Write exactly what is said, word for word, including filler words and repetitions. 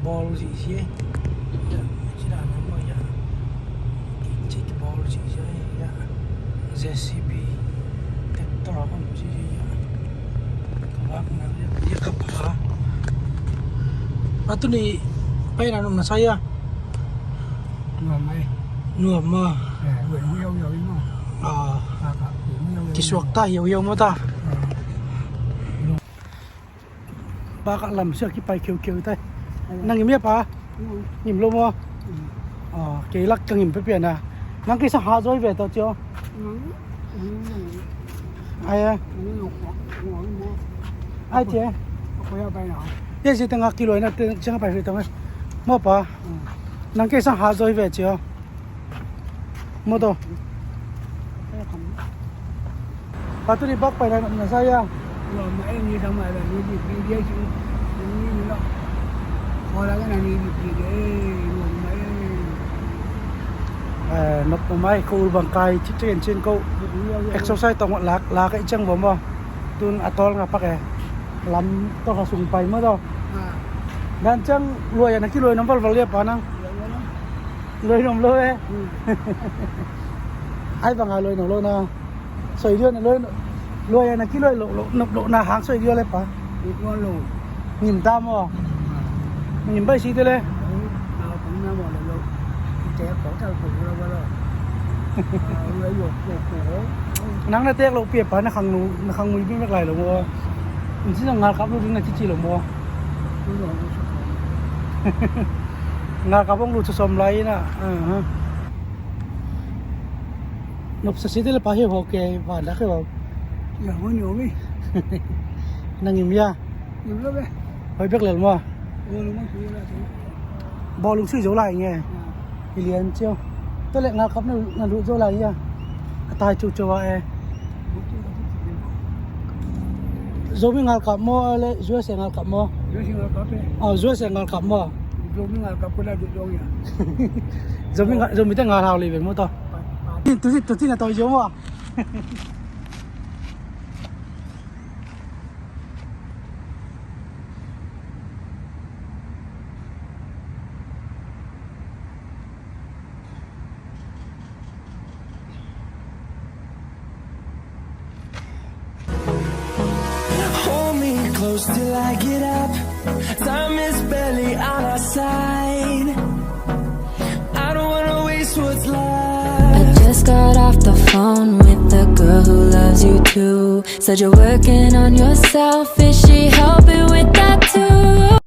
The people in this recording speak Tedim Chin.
Bawl zihziah. Ci dan a bawl ia. Ci bawl zihziah ia. J C B. Tractor a om zihziah ia. Ka vak na ia ka pha. A tuni pai na num na sa ia. Nuam mai. Nuam ma. Eh, ue, ue, ue, ue, ue, ue. Ah. Kisuak ta, hiau hiau maw ta. Eh. Bakah lam sia kipai khiukhiu tai. Nang ngim ia pa? Ngim lo maw? Kei lak ka ngim piapian a. Nang kei sang ha zaw hi ve tawh cio. Ai a. Ai cia. Ia cia tengah kiluaina tengah pai hi tawh maw pa? Nang kei sang ha zaw hi ve cio. Motor. Patut i bak pai lai na sa ia. Eh, nop mai ko ul bang kai cik cik en cin ko. Exercise tong lak lak i cang bo mo. Tun a tol nga pak e. Lam to ka sung pai mo to. Dan cang luai na kiluai nam val val ia pa nang. Luai nom lo e. Ai bang a luai nom lo na. Soi dio na luai. Luai na kiluai lo lo nop lo na hang soi dio le pa. Ngim ta maw? Ngim bai si te le. Nang na tek lo pia pa na khang nu na khang nu bi mek lai lo maw? Nsi na ngal kap lo ding na cici lo maw? Ngal kap ong lut sawm lai na. Nop sa si te le pa hi ho ke van dak hi ho. Ia ho ni ho mi. Nang im ia. Im lo be. Hoi bek lel maw. Bawlung sui zo lai nge. Hi lian cio. Tole ngal kap na lut zo lai ia. A tai cu co a e. Zomi ngal kap maw le U S A ngal kap maw? U S A ngal kap e. Aw, U S A ngal kap maw? Zomi ngal kap ko la du zong ia. Zomi ngal, Zomi te ngal hau le ve maw to. Tu si tu si na to zo maw. Hold me close till I get up. Time is barely on our side. I don't wanna waste what's left. I just got off the phone with the girl who loves you too. Said you're working on yourself. Is she helping with that too?